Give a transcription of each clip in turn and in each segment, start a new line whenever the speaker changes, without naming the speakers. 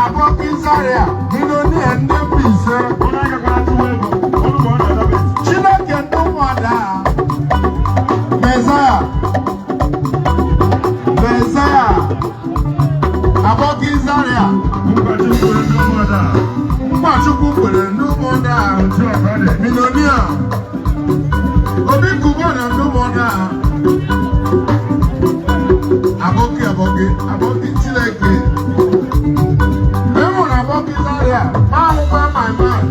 Aboki Zaria, millionaire ndị Mbaise. Chineke ndị ụmụada. Mezaya. Mezaya. Aboki Zaria. Nkwachukwu kwere ndị ụmụada. Millionaire. Obi Cubana ndị ụmụada. Aboki, Aboki, Aboki Chineke. Enwere Aboki Zaria, ma ahụkwa my man.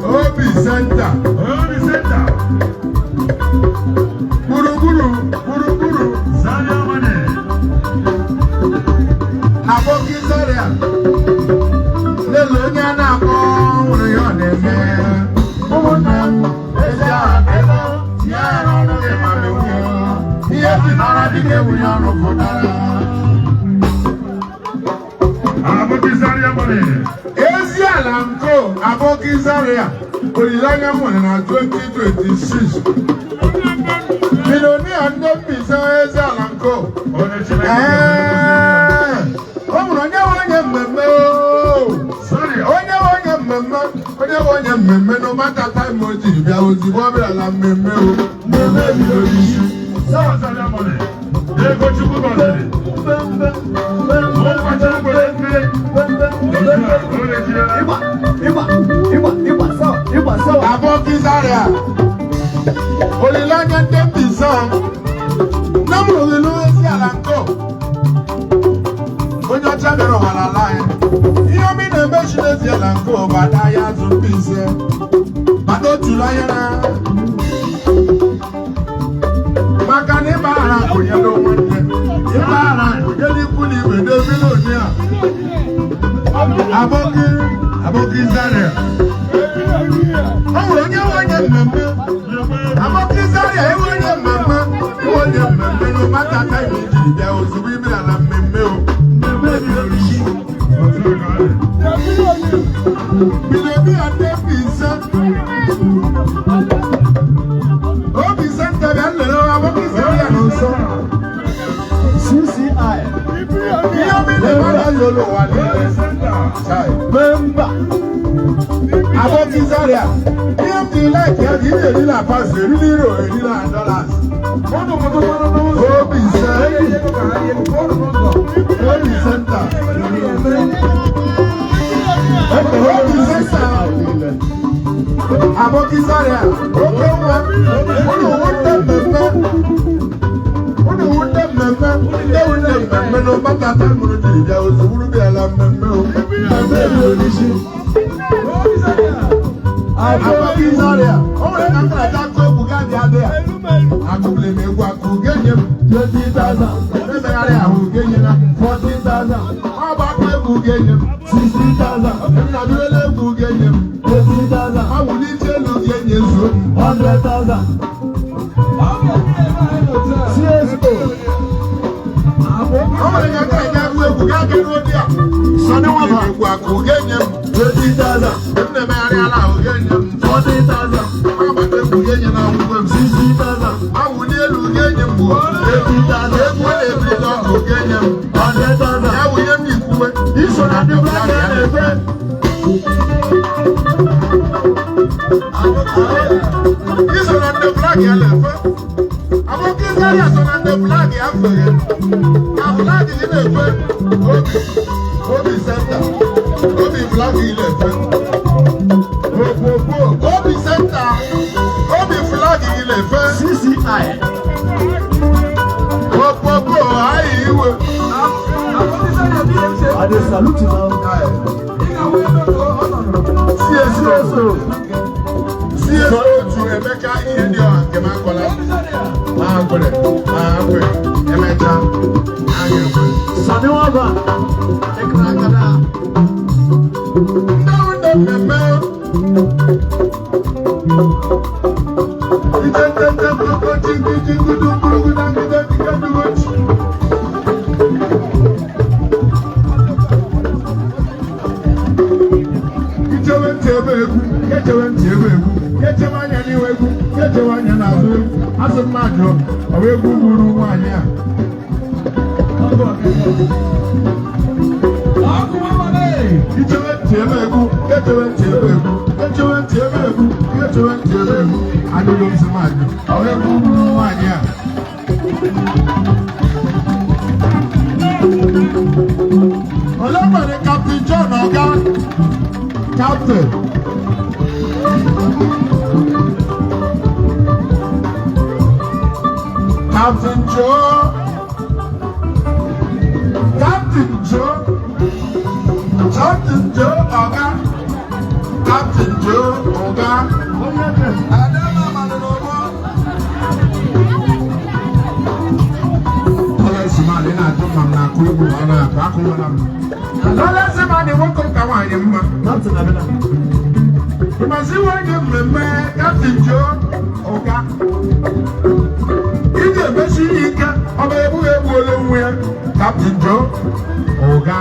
Obi Center. Gburugburu, gburugburu. Aboki Zaria. Lele onye a na-akpọ nwere ihe ọ na-eme. Ụmụnne m, ezi aha ebe tinye ya n'ọnụ gị ma menwuo. Ihe ji mara dịka enweghị ọnụ pụtara. Ezi ala nko Aboki Zaria, olileanya m nwere na 2026. Millionaire ndị Mbaise, ezi ala nko. Ee, o nwere onye nwe onye mmemme oo. Onye nwe onye mmemme, onye nwe onye mmemme, no matter time o jiri bịa, ozugbo ọ bịara na mmemme o. Mmemme ebido isi.
Ego Chukwu gọziri. Nkwa Chukwu kwere ndị.
Ịgba, ịgba, ịgba, ịgba, sawa, ịgba, sawa.
Aboki Zaria. Olileanya ndị Mbaise. Nne m rụrụ ilu ezi ala nko. Onye ọcha bịara ụwa n'ala anyị. Ihe omi na-emechi n'ezi ala nko bụ ada ya azụ Mbaise. Bata otulu anya na. Maka na ịgbaghara akụnyere nwanne. Ịgbaghara akụnyere ikwu na ibe n'ebili onye a. Aboki, Aboki Zaria. O nwere onye nwe onye mmemme. Aboki Zaria enwe onye mmemme. Enwe onye mmemme no matter time i jiri bịa, ozugbo ị bịara na mmemme o. Mmemme ebidoro isi. Millionaire ndị Mbaise. Obi Center bịa nlere Aboki Zaria nọ nso.
CCI.
Ihe omi na-eme anaghị olu ụwa niile. Chai.
Member.
Aboki Zaria. Ihe m ji like ya bụ ị na-eri na pounds, eri na euro, eri na dollars. Obi Center. Obi Center. Obi Center. Aboki Zaria. Oke nwa. Unu wute mmemme. Unu wute mmemme. Ndị wute mmemme na ụbata mụrụ jiri bịa ozugbo bịala mmemme o. Mmemme ebidoro isi. Aboki Zaria. O nwere ka m na-aja akụ egwu gaa bịa dị ya. Akụbile m egwu akụ ga-enye m.
20,000.
Emegharị ahụ ga-enye na.
40,000.
Ọ bụ akụ egwu ga-enye m.
60,000.
M na-adụrụla egwu ga-enye m.
80,000.
Awụlite elu ga-enye zuo m.
100,000. CSO.
O nwere ka m na-aja akụ egwu gaa bịa n'ụdị a.
Sani Waba.
Egwu akụ ga-enye m.
20,000.
M na-emegharị ala ahụ ga-enye m.
40,000.
Agbata egwu ga-enye na akwụkwọ m.
60,000.
Awụli elu ga-enye m.
80,000.
Egwu ọ na-ebili ọkụ ga-enye m.
100,000.
Ya wụnye m ikwuwe.
Iso na ndị black na-efe.
Iso na ndị flag ya na-efe. Aboki Zaria so na ndị flag ya fere. Na flag gị na-efe. Obi, Obi Center. Obi flag gị na-efe. Okpokpo, Obi Center. Obi flag gị na-efe.
CCI.
Okpokpo, anyị iwe.
I dey salute you now.
CSO.
CSO.
CSO to Emeka ihe ndị ọha nke m akọla. Ma ha kwere, ma ha kwere. Emecha, anyị ekwe.
Sani Waba.
Ndị ọrụ ndị mmemme. Ije ntente mkpụrụ jingu jingu dunguru na ngide dike dugochi. Ichewe ntị ebe egwu, echewe ntị ebe egwu, echewe anya n'ihu egwu, echewe anya n'azụ egwu. Asị mmadụ, ọ bụ egwu gburu nwaanyị a. Ajụjụ m si m ajụ. Ọ egwu nwaanyị a. Olee nwere Captain John Oga? Captain. Captain Joe. Captain Joe. Captain Joe Oga. Captain Joe Oga. Adama Manorobo. Tọ́lẹ́sì máa ní na-ajụ ma m na-akụ egwu ma ọ na-akụ akụwala m. Tọ́lẹ́sì máa ní nwoke ka nwaanyị mma. Ịmasị onye mmemme Captain Joe Oga. Ị ga-emesi ihe ike, ọ bụ egbughị egbuola onwe ya. Captain Joe Oga.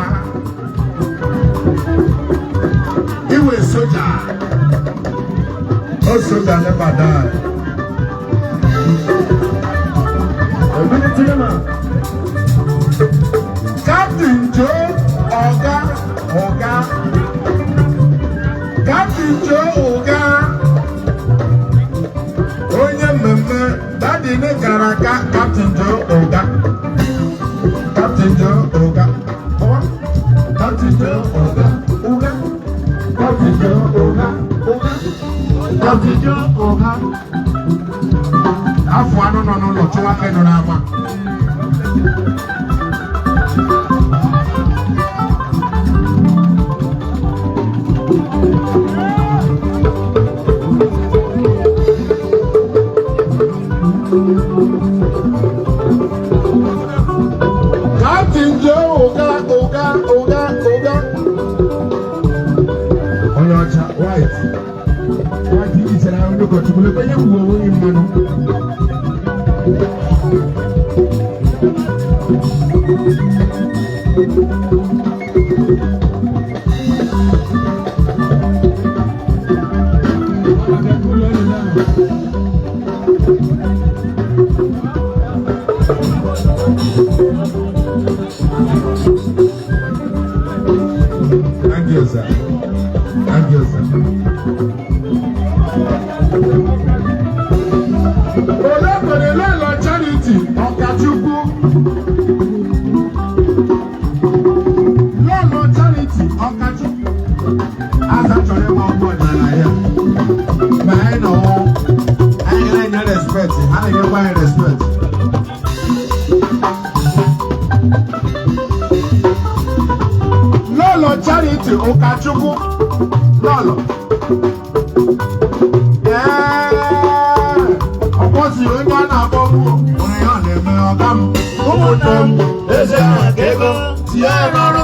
Iwe soja. O soja never die. Captain Joe Oga Oga. Captain Joe Oga. Onye mmemme daddy ne gara aka. Captain Joe Oga. Captain Joe Oga. Ọwa. Captain Joe Oga. Oga. Captain Joe Oga. Oga. Captain Joe Oga. Afọ anụ nọ n'ụlọ chụwa aka nọ n'ama. Captain Joe Oga Oga Oga Oga. Onye ọcha, white. White iji chere onye ụkọchukwu lekwe ihe gwuo onwe gị mmanụ. Thank you, sir. Thank you, sir. Ole nwere Lọlọ Charity Ọkachukwu. Lọlọ Charity Ọkachukwu. Aza chọrọ ịgba ọgwụ ọdịnala ya. Ma anyị nọ, anyị na-enye respect, ha na-enyekwa anyị respect. Lọlọ Charity Ụkachukwu. Lọlọ. Ee, ọ kwụsịrị onye a na-akpọ nwuo nwere ihe ọ na-eme ọga m. Ụmụnne m,
Eze ego.
Tie n'ọrụ.